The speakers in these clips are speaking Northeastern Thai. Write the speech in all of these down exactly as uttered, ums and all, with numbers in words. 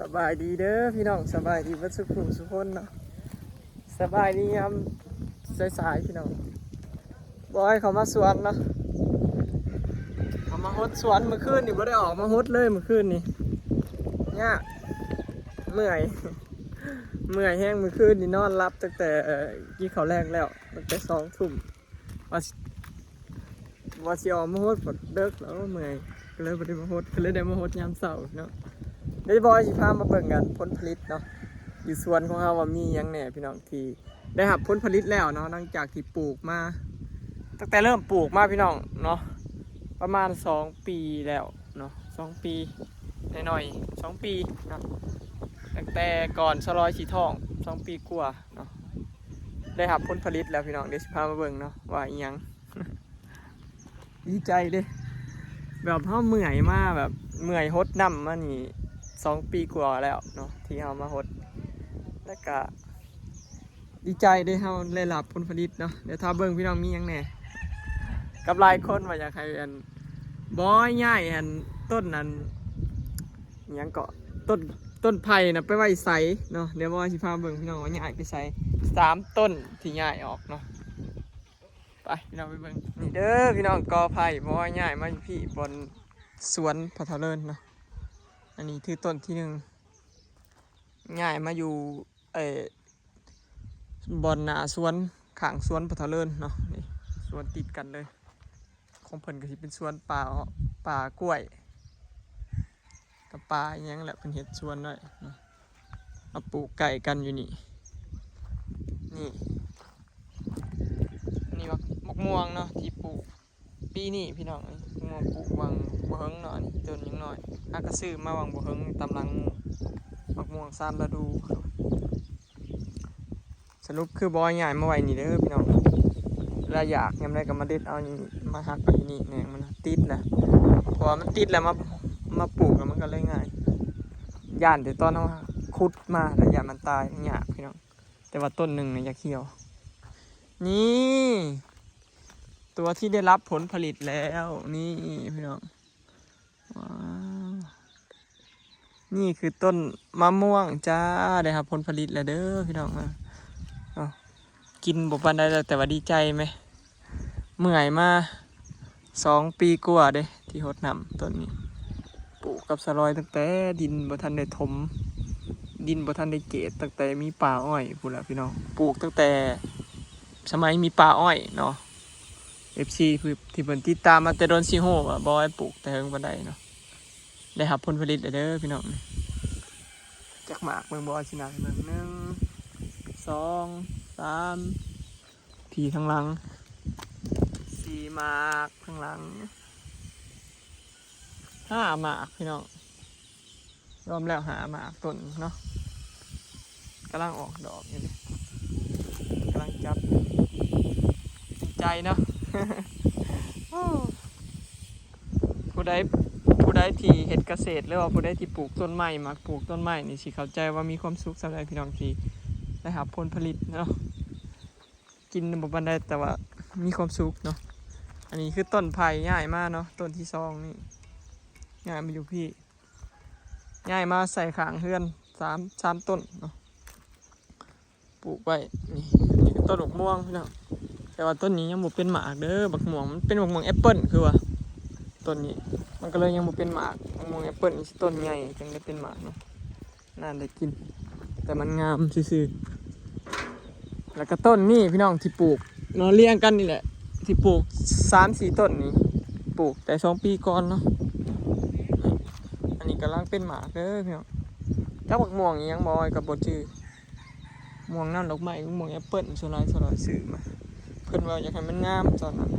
สบายดีเด้อพี่น้อง สบายดีเบิดสุขุสุคนเนาะ สบายดียามสายๆพี่น้อง บอยเขามาสวนเนาะ เขามาหดสวนเมื่อคืนนี่บ่ได้ออกมาหดเลยเมื่อคืนนี่ ยาก เมื่อย เมื่อยแฮงเมื่อคืนนี่นอนหลับตั้งแต่กินข้าวแลงแล้ว ตั้งแต่สองทุ่ม ว่าสิ ว่าสิออกมาหด พอเลิกแล้วเมื่อย ก็เลยบ่ได้มาหด ก็เลยได้มาหดยามเช้าเนาะ เดี๋ยวบอยสิพามาเบิ่งกันผลผลิตเนาะ อยู่สวนของเฮาว่ามีหยังแหน่พี่น้อง ที่ได้รับผลผลิตแล้วเนาะ หลังจากที่ปลูกมา ตั้งแต่เริ่มปลูกมาพี่น้องเนาะ ประมาณสองปีแล้วเนาะ สองปีหน่อยๆ สองปีเนาะ ตั้งแต่ก่อนสลอยสีทอง สองปีกว่าเนาะ ได้รับผลผลิตแล้วพี่น้อง เดี๋ยวสิพามาเบิ่งเนาะ ว่าอีหยัง ดีใจเด้ แบบเฮาเมื่อยมาแบบเมื่อยหดน้ำมานี่สองปีกว่าแล้วเนาะ ที่เฮามาหด แล้วก็ดีใจเด้ เฮาได้รับผลผลิตเนาะ เดี๋ยวถ้าเบิ่งพี่น้องมีหยังแหน่ กับหลายคนว่าอยากให้อัน บอยย้ายอันต้นอัน หยังเกาะ ต้น ต้นไผ่นะไปไว้ไสเนาะ เดี๋ยวบอยสิพาเบิ่งพี่น้องว่าย้ายไปไส สามต้นที่ย้ายออกเนาะ ไปพี่น้องไปเบิ่ง นี่เด้อพี่น้อง กอไผ่บอยย้ายมาอยู่พี่บอนสวนพอเฒ่าเลินเนาะ อันนี้คือต้นที่หนึ่ง ย้ายมาอยู่ เอ่อ บอนหน้าสวน ข้างสวนพอเฒ่าเลินเนาะ นี่สวนติดกันเลย ของเพิ่นก็สิเป็นสวนป่า ป่ากล้วย กับป่าอิหยังแหละ เพิ่นเฮ็ดสวนไว้เนาะ เอาปลูกใกล้กันอยู่นี่ นี่ นี่บัก บักม่วงเนาะ ที่ปลูกปีนี้พี่น้อง บักม่วงปลูกหว่างบ่เฮิงเนาะ อันนี้ต้นยังน้อย หากะซื้อมาหว่างบ่เฮิง ตามหลังหมู่ บักม่วงสามฤดู สรุปคือบอยย้ายมาไว้นี่เด้อพี่น้อง เวลาอยากยามใดก็มาเด็ดเอานี่ มาหักเอาอยู่นี่ แหนงมันติดแหละ เพราะว่ามันติดแล้วมา มาปลูกแล้วมันก็เลยง่าย ย่านแต่ตอนเฮาขุดมาแล้วย่านมันตาย มันยากพี่น้อง แต่ว่าต้นหนึ่งเนี่ยอยากเหี่ยว นี่ ตัวที่ได้รับผลผลิตแล้ว นี่พี่น้อง ว้าว นี่คือต้นมะม่วงจ้า ได้รับผลผลิตแล้วเด้อพี่น้อง เอา กินบ่ปานใดแล้ว แต่ว่าดีใจไหม เมื่อยมาสองปีกว่าเด้ ที่หดน้ำต้นนี้ ปลูกกับสลอยตั้งแต่ดินบ่ทันได้ถม ดินบ่ทันได้เกต ตั้งแต่มีป่าอ้อยพู้นล่ะพี่น้อง ปลูกตั้งแต่สมัยมีป่าอ้อยเนาะ เอฟซี ที่เพิ่นติดตามมาแต่โดนสิฮู้ว่าบอยปลูกแต่เฮิงปานใดเนาะ ได้รับผลผลิตแล้วเด้อพี่น้อง จักหมากเบิ่ง บอยสินับให้เบิ่ง หนึ่ง สอง สาม ที่ทางหลัง สี่หมากทางหลัง ห้าหมากพี่น้อง รวมแล้วห้าหมากต้นเนาะ กำลังออกดอกอยู่เลย กำลังจับ ดีใจเนาะ ผู้ใด ผู้ใดที่เฮ็ดเกษตร หรือว่าผู้ใดที่ปลูกต้นไม้ มักปลูกต้นไม้นี่สิเข้าใจว่ามีความสุขส่ำใดพี่น้องที่ได้รับผลผลิตเนาะ กินบ่ปานใด แต่ว่ามีความสุขเนาะ อันนี้คือต้นไผ่ย้ายมาเนาะ ต้นที่สองนี่ ย้ายมาอยู่พี่ ย้ายมาใส่ข้างเฮือน สาม สามต้นเนาะ ปลูกไว้ นี่ นี่ก็ต้นบักม่วงพี่น้อง แต่ว่าต้นนี้ยังบ่เป็นหมากเด้อ บักม่วง มันเป็นบักม่วงแอปเปิ้ลคือว่า ต้นนี้ มันก็เลยยังบ่เป็นหมาก บักม่วงแอปเปิ้ลนี่สิต้นใหญ่ จั่งได้เป็นหมากเนาะ น่าได้กิน แต่มันงามซื่อๆ แล้วก็ต้นนี้พี่น้องที่ปลูกเนาะ เรียงกันนี่แหละ ที่ปลูกสามสี่ต้นนี้ ปลูกแต่สองปีก่อนเนาะ อันนี้กำลังเป็นหมากเด้อพี่น้อง จักบักม่วงอีหยังบ่ บอยก็บ่จื่อ ม่วงน้ำดอกไม้ ม่วงแอปเปิ้ล ส่วนหลาย ส่วนหลายซื้อมา เพิ่นว่าอยากให้มันงามตอนนั้น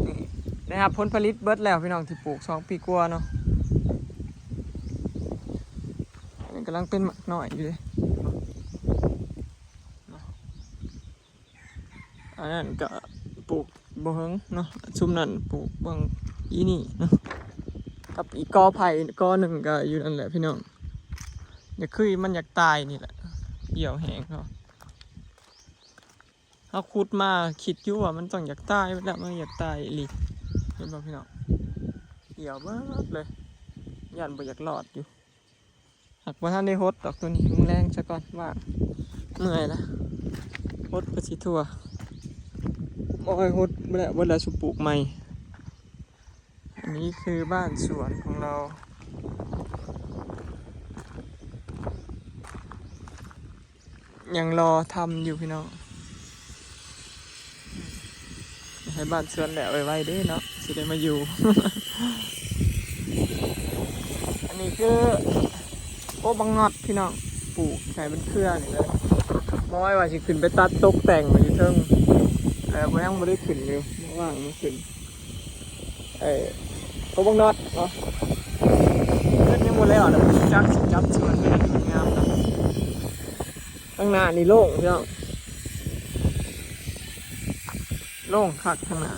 นี่ ได้รับผลผลิตเบิดแล้วพี่น้อง ที่ปลูกสองปีกว่าเนาะ อันนี้กำลังเป็นหมากน้อยอยู่เลย อันนั้นก็ปลูกบ่เฮิงเนาะ ซุมนั้นปลูกบางอีนี่เนาะ กับอีกกอไผ่กอหนึ่งก็อยู่นั่นแหละพี่น้อง อยากคือมันอยากตายนี่แหละ เหี่ยวแห้งเนาะ เฮาขุดมาคิดอยู่ว่ามันต้องอยากตายแล้ว มันอยากตายอีหลี เห็นบ่พี่น้อง เหี่ยวเบิดเลย ย่านบ่อยากรอดอยู่ หากว่าท่านได้หดดอกตัวนี้ มึงแรงซะก่อน ว่าเมื่อยละ หดไปสิทั่ว โอ้ย หดบ่แล้ว บ่แล้ว สิปลูกใหม่ อันนี้คือบ้านสวนของเรา ยังรอทำอยู่พี่น้อง ให้บ้านสวนแล้วไวๆเด้เนาะ สิได้มาอยู่ อันนี้คือโอ้บังงอดพี่น้อง ปลูกใส่เป็นเครือนี่เลย บ่อยว่าสิขึ้นไปตัดตกแต่งอยู่เทิง เออบ่ยังบ่ได้ขึ้นอยู่ ว่างมาขึ้น เออโอ้บังงอดเนาะ เพิ่นยังบ่แล้วนะ จักสิจับสวนงามเนาะ ข้างหน้านี่โล่งพี่น้อง โล่งคักข้างหน้า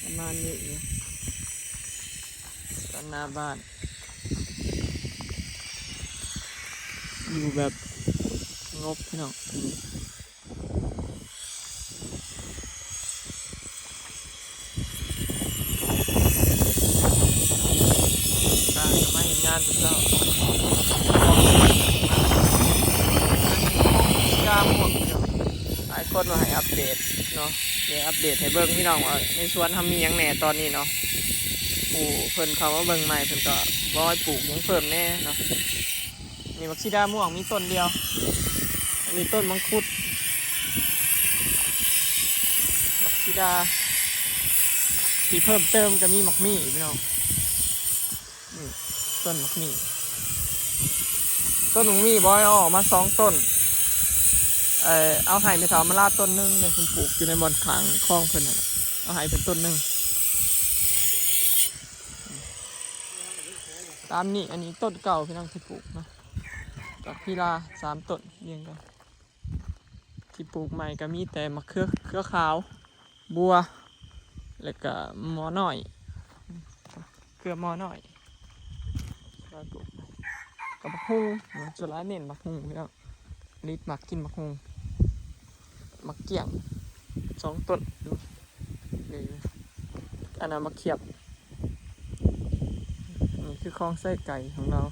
ประมาณนี้อยู่ ด้านหน้าบ้าน อยู่แบบสงบพี่น้อง ตาก็มาเห็นงานทุกเช้า ยามหมดเดียว หลายคนมาให้อัปเดตเนาะ เดี๋ยวอัปเดตให้เบิ่งพี่น้องว่าในสวนเฮามีหยังแหน่ตอนนี้เนาะ ผู้เพิ่นเข้ามาเบิ่งใหม่เพิ่นก็บอกให้ปลูกหยังเพิ่มแหน่เนาะ นี่บักสีดาม่วงมีต้นเดียว อันนี้ต้นมังคุด บักสีดา ที่เพิ่มเติมก็มีหมากมี่พี่น้อง อืม ต้นหมากมี่ ต้นหมากมี่บอยเอาออกมาสองต้น เอ่อ เอาให้แม่เฒ่ามาลาต้นหนึ่งเนี่ย เพิ่นปลูกอยู่ในบ่อนข้างคลองเพิ่นน่ะ เอาให้เพิ่นต้นหนึ่ง ตามนี้ อันนี้ต้นเก่าพี่น้องที่ปลูกนะ จากพีลาสามต้นเรียงกัน ที่ปลูกใหม่ก็มีแต่มะเขือ เขือขาว บัว แล้วก็หมอน้อย เขือหมอน้อย แล้วก็ กับบักฮุ่งนะ ส่วนหลายเน้นบักฮุ่งพี่น้อง ลิดมักกินบักฮุ่ง บักเกี้ยง สองต้น นี่ อันนั้นบักเขียบ นี่คือของใส่ไก่ของเรา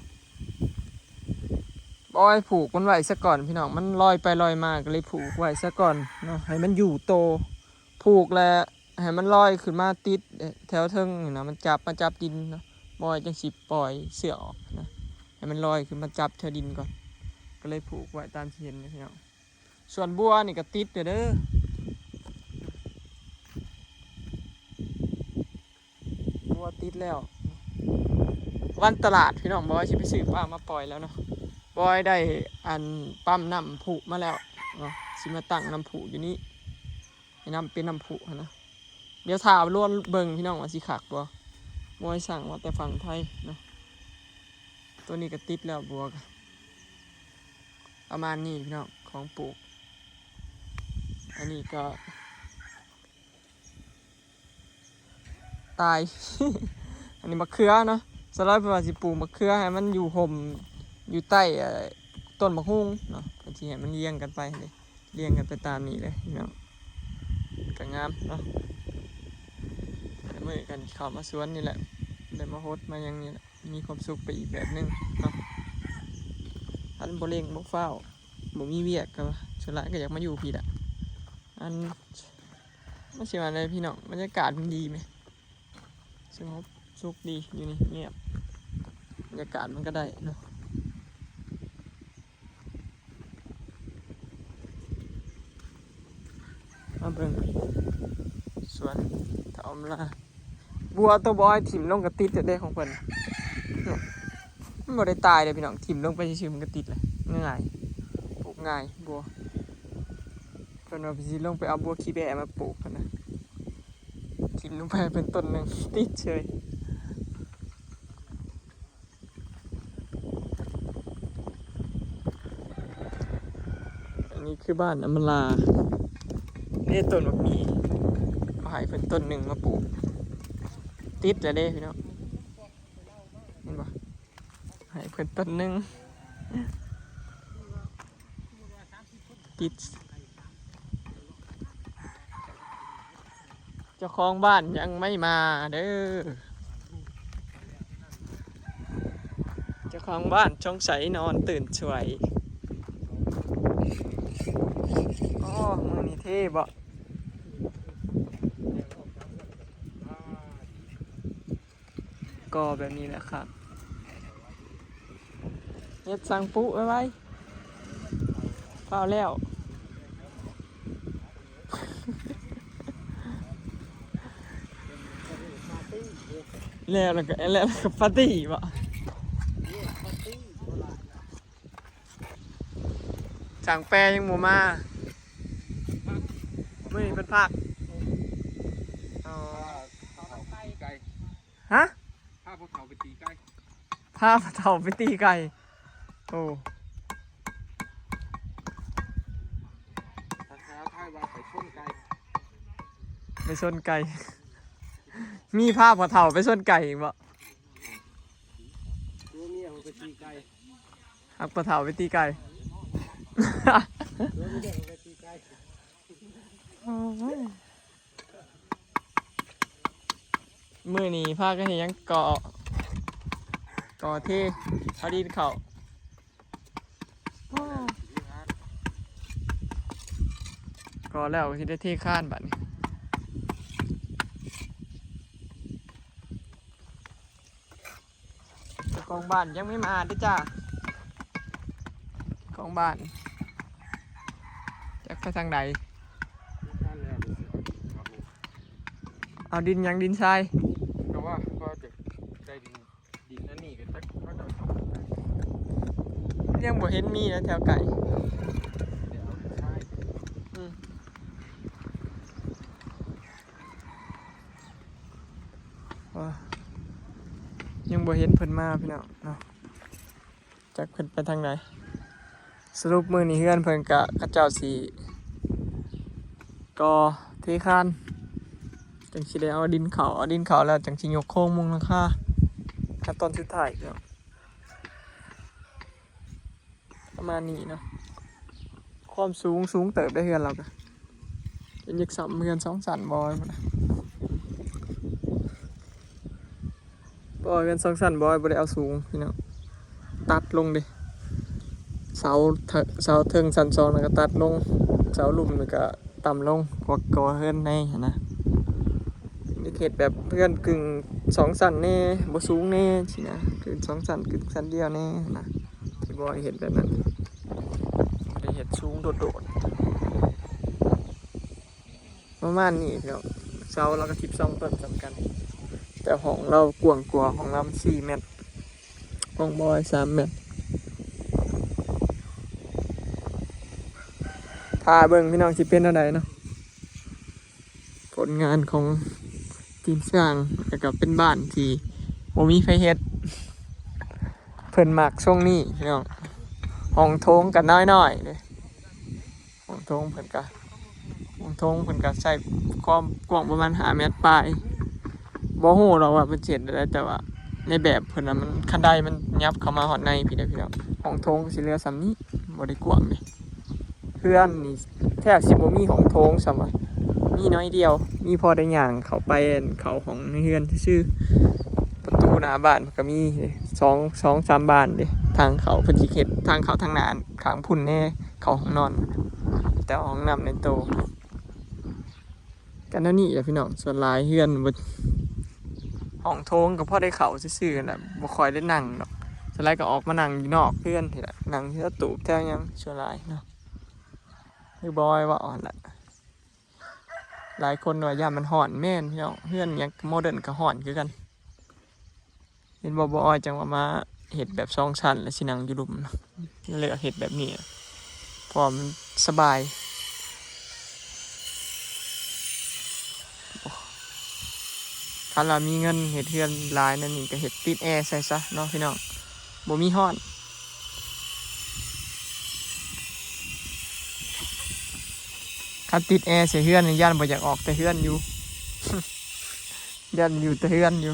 บอยผูกมันไว้ซะก่อนพี่น้อง มันลอยไปลอยมาก็เลยผูกไว้ซะก่อนเนาะ ให้มันอยู่โต ผูกแล้วให้มันลอยขึ้นมาติดแถวเทิงนี่นะ มันจับ มาจับดินเนาะ บอยจังสิปล่อยเสื้อออกนะ ให้มันลอยขึ้นมาจับแถวดินก่อน ก็เลยผูกไว้ตามที่เห็นนี่พี่น้อง ส่วนบัวนี่ก็ติดอยู่เด้อ บัวติดแล้ว วันตลาดพี่น้อง บอยสิไปซื้อปลามาปล่อยแล้วเนาะ บอยได้อันปั๊มน้ำพุมาแล้วเนาะ สิมาตั้งน้ำพุอยู่นี่ ให้น้ำเป็นน้ำพุหั้นนะ เดี๋ยวถ้าลองเบิ่งพี่น้องว่าสิคักบ่ บอยสั่งมาแต่ฝั่งไทยเนาะ ตัวนี้ก็ติดแล้วบัวก็ ประมาณนี้พี่น้อง ของปลูก อันนี้ก็ตาย อันนี้มะเขือเนาะ สไลด์เพิ่นว่าสิปลูกมะเขือให้มันอยู่ห่ม อยู่ใต้ เอ่อ ต้นบักฮุ่งเนาะ เพิ่นสิให้มันเรียงกันไปเลย เรียงกันไปตามนี้เลยพี่น้อง ก็งามเนาะ แต่มื้อกันเข้ามาสวนนี่แหละ ได้มาฮดมาหยังนี่แหละ มีความสุขไปอีกแบบหนึ่งเนาะ คันบ่เร่งบ่ฟ้าว บ่มีเวียกก็ ส่วนหลายก็อยากมาอยู่พี้ละ อัน มันสิว่าไดพี่น้อง บรรยากาศมันดีไหม สงบสุขดี อยู่นี่เงียบ บรรยากาศมันก็ได้เนาะ มาเบิ่งสวนเฒ่าอำลา บัวตัวบอยถิ่มลงกะติดเด้ของเพิ่นเนี่ย มันบ่ได้ตายเลยพี่น้อง ถิ่มลงไปซื่อๆมันก็ติดเลย ง่าย ปลูกง่าย บัว เพิ่นว่าสิลงไปเอาบัวขี้แบะมาปลูกหั้นนะ ถิ่มลงไปเป็นต้นหนึ่ง ติดเฉย อันนี้คือบ้านอำมาลา นี่ต้นบักมี เอาให้เพิ่นต้นหนึ่งมาปลูก ติดแล้วเด้พี่น้อง เห็นบ่ ให้เพิ่นต้นหนึ่ง ติด เจ้าของบ้านยังไม่มาเด้อ เจ้าของบ้านสงสัยนอนตื่นสวย โอ้ มื้อนี้เท่บ่ ก็แบบนี้แหละครับ เฮ็ดสังปุไว้ไว้ เฝ้าแล้ว แล้ว แล้วก็ แล้วก็ปาร์ตี้บ่ สั่งแปรยังบ่มา มื้อนี้เพิ่นพัก อ๋อ ไก่ ฮะ พาพวกเขาไปตีไก่ พาพวกเขาไปตีไก่ โอ้ ภาษาไทยว่าไปชนไก่ ไปชนไก่ มีพาพวกเขาไปชนไก่อีกบ่ ตัวเมียเขาไปตีไก่ หักปลาเถาไปตีไก่ ตัวเมียเขาไปตีไก่ มื้อนี้พากันเฮ็ดหยัง ก่อ ก่อเท เอาดินเข้า ก่อแล้วก็สิได้เทคานบัดนี้ เจ้าของบ้านยังไม่มาเด้อจ้า เจ้าของบ้าน จักไปทางใด เอาดินหยัง ดินทราย ก็ว่าก็จะได้ดิน ดินอันนี้ก็จักว่าจะเอาทำอะไร ยังบ่เห็นมีนะแถวไกล เดี๋ยวเอาดินทราย อืม ว่า ยังบ่เห็นเพิ่นมาพี่น้องเนาะ จักเพิ่นไปทางใด สรุปมื้อนี้เฮือนเพิ่นกะ เขาเจ้าสิก่อเทคาน จังสิได้เอาดินเข้า เอาดินเข้าแล้วจังสิยกโครงมุงหลังคา ขั้นตอนสุดท้ายเนาะ ประมาณนี้เนาะ ความสูงสูงเติบได้เฮือนเรากะ เป็นยักษ์สามเฮือนสองชั้นบ่ เพราะว่าเฮือนสองชั้นบ่ บ่ได้เอาสูงพี่น้อง ตัดลงเด้ เสาเทิ-, เสาเทิงชั้นสองแล้วก็ตัดลง เสาลุ่มแล้วก็ต่ำลง กว่า กว่าเฮือนในหั้นนะ นี่เฮ็ดแบบเฮือนกึ่งสองชั้นแน่ บ่สูงแน่สินะ กึ่งสองชั้น กึ่งชั้นเดียวแน่หั้นนะ ที่บ่ให้เฮ็ดแบบนั้น บ่ได้เฮ็ดสูงโดดๆ ประมาณนี้พี่น้อง เสาเราก็สิบสองต้นสำคัญ แต่ห้องเรากว้างกว่าห้องน้ำสี่เมตร ห้องบอยสามเมตร ถ้าเบิ่งพี่น้องสิเป็นเท่าใดเนาะ ผลงานของทีมสร้าง แล้วก็เป็นบ้านที่บ่มีไผเฮ็ด เพิ่นมักทรงนี้พี่น้อง ห้องโถงก็น้อยๆเด้ ห้องโถงเพิ่นก็ ห้องโถงเพิ่นก็ใช้ความกว้างประมาณห้าเมตรปลาย บ่ฮู้ดอกว่าเพิ่นสิเฮ็ดได้ แต่ว่าในแบบเพิ่นน่ะมัน คันไดมันยับเข้ามาฮอดในพี้เด้อพี่น้อง ห้องโถงก็สิเหลือส่ำนี้ บ่ได้กว้างเด้ เฮือนนี่แทบสิบ่มีห้องโถงซ้ำว่า มีน้อยเดียว มีพอได้ย่างเข้าไป เข้าห้องในเฮือนซื่อๆ ประตูหน้าบ้านก็มีสอง สองสามบานเด้ ทางเข้าเพิ่นสิเฮ็ดทางเข้าทางหน้าข้างพุ้นแน่ เข้าห้องนอน แต่ห้องน้ำในโต กันแนวนี้แหละพี่น้อง ส่วนหลายเฮือนบ่ ห้องโถงก็พอได้เข้าซื่อๆนั่นแหละ บ่ค่อยได้นั่งดอก ส่วนหลายก็ออกมานั่งอยู่นอกเฮือนนี่แหละ นั่งอยู่ตูบแถวหยังส่วนหลายเนาะ คือบอยว่าอ่อนละ หลายคนว่าย่านมันฮ้อน แม่นพี่น้อง เฮือนหยังโมเดิร์นก็ฮ้อนคือกัน เห็นบ่ บ่ออยจังว่ามาเฮ็ดแบบสองชั้น แล้วสินั่งอยู่ลุ่ม เลือกเฮ็ดแบบนี้ เพราะว่ามันสบาย คันว่ามีเงินเฮ็ดเฮือนหลายนั่นนี่ก็เฮ็ดติดแอร์ใส่ซะเนาะพี่น้อง บ่มีฮ้อน คันติดแอร์ใส่เฮือนนี่ย่านบ่อยากออกแต่เฮือนอยู่ ย่านอยู่แต่เฮือนอยู่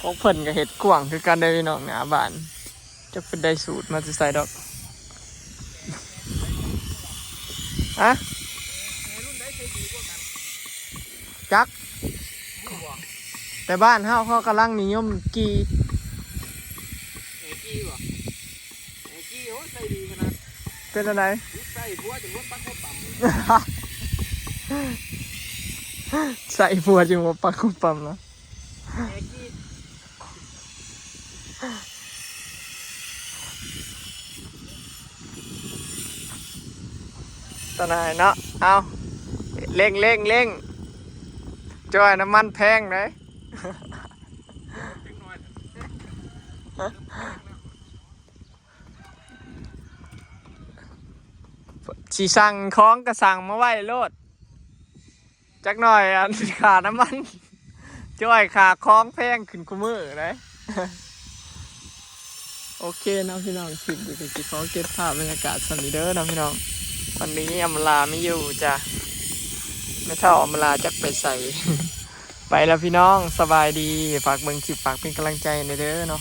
ของเพิ่นก็เฮ็ดกว้างคือกันเด้อพี่น้อง หน้าบ้าน จักเพิ่นได้สูตรมาแต่ไสดอก อะ แม่รุ่นใดใส่ แต่บ้านเฮาเขากำลังนิยมกี่ แองกี้บ่ แองกี้ โอ้ย ใส่ดีขนาด เป็นอะไร ใส่ผัวจนหัวปักหัวปั๊ม ใส่ผัวจนหัวปักหัวปั๊มแล้ว แองกี้ ตอนไหนเนาะ เอา เร่งเร่งเร่ง จ้อย น้ำมันแพงเลย สิสั่งของก็สั่งมาไว้โลด จักหน่อยอัน ค่าน้ำมัน จ้อย ค่าของแพงขึ้นคุมื้อเลย โอเคเนาะพี่น้อง คลิปนี้ก็สิขอเก็บภาพบรรยากาศส่ำนี้เด้อเนาะพี่น้อง วันนี้อำลาไม่อยู่จ้ะ ไม่เท่าอำลาจักไปใส่ ไปแล้วพี่น้อง สบายดี ฝากเบิ่งคลิป ฝากเป็นกำลังใจหน่อยเด้อเนาะ